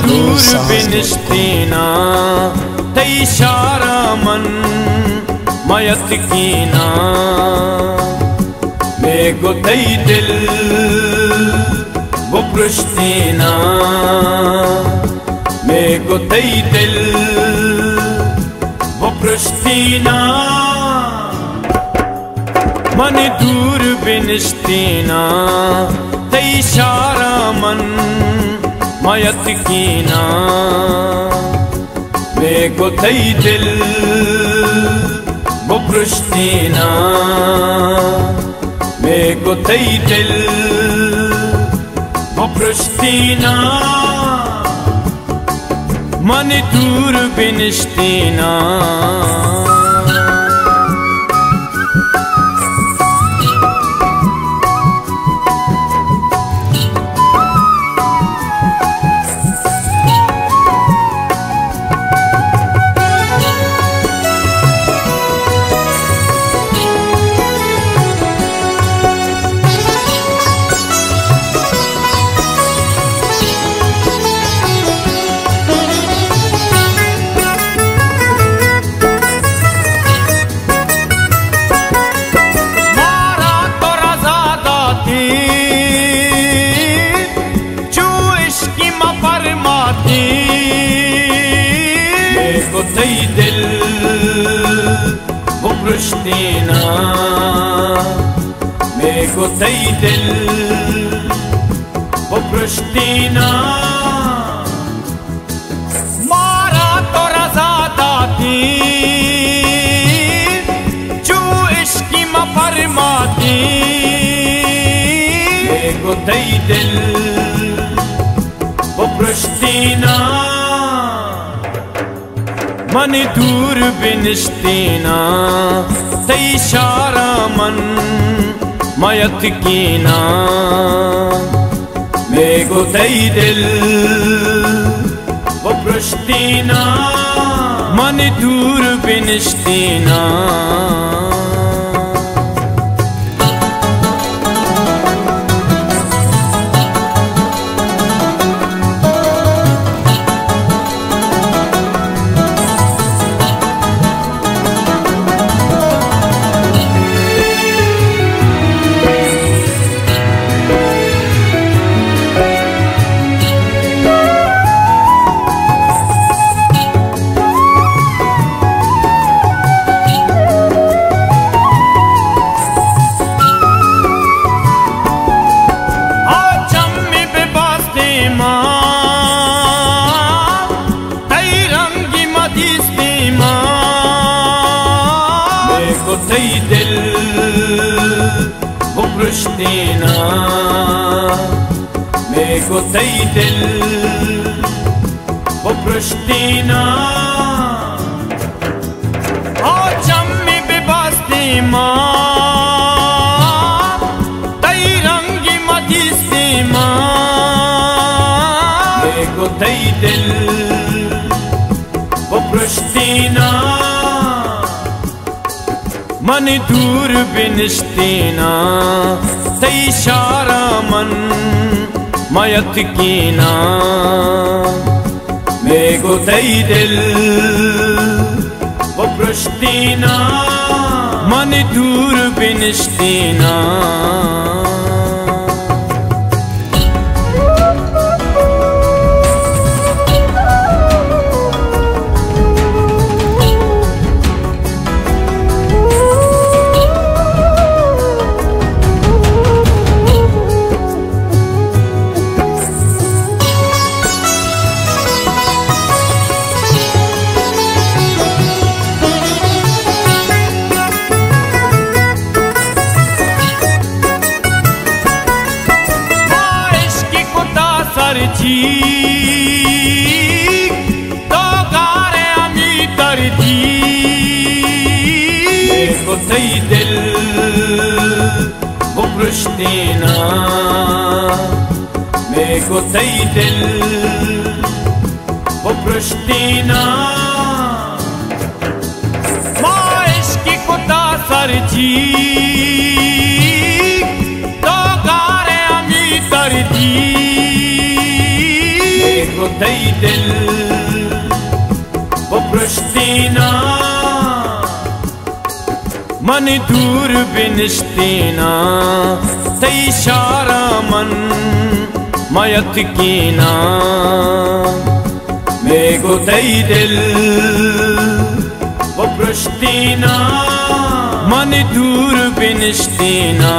دور بنشتیناں تئی شاراں من میتکیناں، مے گو تئی دل بپرشتیناں، مے گو تئی دل بپرشتیناں۔ من دور بنشتیناں تئی شاراں من میتکیناں، مے گو تئی دل بپرشتیناں، مے گو تئی دل بپرشتیناں۔ من دور بنشتیناں۔ مارا تو رضا داتی، چو عشقی ما فرماتی۔ مے گو تئی دل بپرشتیناں، مے گو تئی دل بپرشتیناں۔ مارا تو رضا داتی، چو عشقی ما فرماتی۔ مے گو تئی دل بپرشتیناں۔ من دور بنشتیناں تئی شاراں من میتکیناں، مے گو تئی دل بپرشتیناں۔ من دور بنشتیناں۔ آ چمی بہ باز دیما، تئی رنگی ما دیست دیما۔ مے گو تئی دل بپرشتیناں، مے گو تئی دل بپرشتیناں۔ آ چمی بہ باز دیما، تئی رنگی ما دیست دیما۔ مے گو تئی دل بپرشتیناں۔ من دور بنشتیناں تئی شاراں من میتکیناں، مے گو تئی دل بپرشتیناں۔ من دور بنشتیناں۔ ما عشق کتا سر جی، تو گار ہمی تر جی۔ مے گو تئی دل بپرشتیناں، مے گو تئی دل بپرشتیناں۔ ما عشق کتا سر جی، تو گار ہمی تر جی۔ مے گو تئی دل و پرشتینا، من دور بنشتینا، تئی شارا من میتکینا، میگو تئی دل و پرشتینا، من دور بنشتینا،